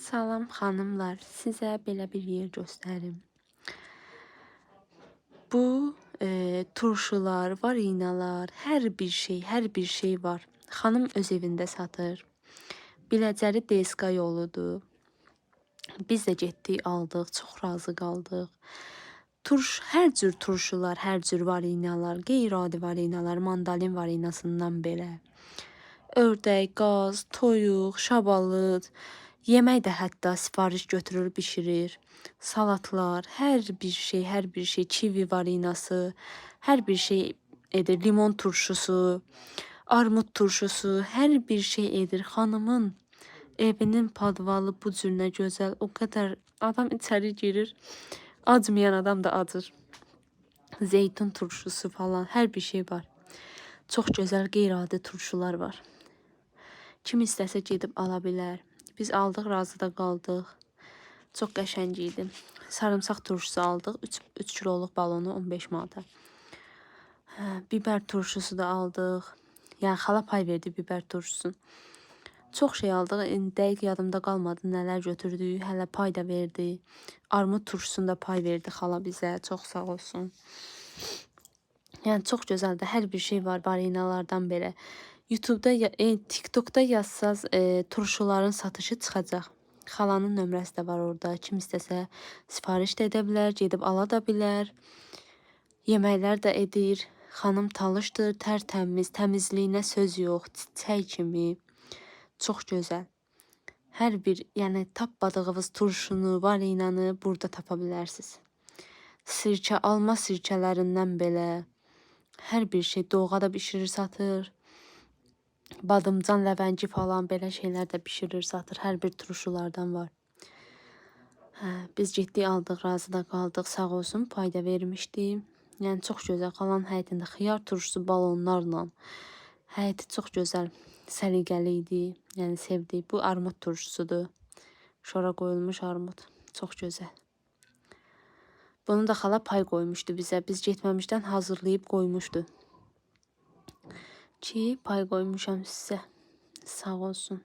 Salam xanımlar, sizə belə bir yer göstərim. Bu turşular, varinalar, hər bir şey, hər bir şey var. Xanım öz evində satır. Biləcəri DSK yoludur. Biz də getdik, aldıq, çox razı qaldıq. Hər cür turşular, hər cür varinalar, qeyri-adi varinalar, mandalin varinasından belə. Ördək, qaz, toyuq, şabalıd, yemək də hətta sifariş götürür, bişirir. Salatlar, hər bir şey, hər bir şey, kivi varinası, hər bir şey edir. Limon turşusu, armud turşusu, hər bir şey edir. Xanımın evinin podvalı bu cür nə gözəl. O qədər adam içəri girir. Acmayan adam da acır. Zeytun turşusu falan, hər bir şey var. Çox gözəl qeyri-adi turşular var. Kim istəsə gedib ala bilər. Biz aldıq, razı da qaldıq. Çox qəşəng idi. Sarımsaq turşusu aldıq. 3 kiloluq balonu 15 manata. Hə, biber turşusu da aldıq. Yəni xala pay verdi biber turşusunu. Çox şey aldıq. İndi dəqiq yadımda qalmadı nələr götürdük. Hələ pay da verdi. Armud turşusunu da pay verdi xala bizə. Çox sağ olsun. Yəni çox gözəldir. Hər bir şey var varinalardan belə. YouTube'da, TikTok'da yazsaz turşuların satışı çıxacaq. Xalanın nömrəsi də var orada. Kim istəsə sifariş də edə bilər, gedib ala da bilər. Yeməklər də edir. Xanım talışdır, tərtəmiz, təmizliyinə söz yox, çiçək kimi. Çox gözəl. Hər bir, yəni tapmadığınız turşunu, varinanı burada tapa bilərsiniz. Sirkə, alma sirkələrindən belə hər bir şey doğğa da bişirir, satır. Badımcan, ləvəngi falan belə şeylər də bişirir, satır. Hər bir turşulardan var. Hə, biz getdik, aldıq, razı da qaldıq. Sağ olsun, pay da vermişdi. Yəni çox gözəl. Xalanın həyətində xiyar turşusu balonlarla. Həyəti çox gözəl, səliqəli idi. Yəni sevdik. Bu armud turşusudur. Şora qoyulmuş armud. Çox gözəl. Bunu da xala pay qoymuşdu bizə. Biz getməmişdən hazırlayıb qoymuşdu. Ki pay qoymuşam sizə. Sağ olsun.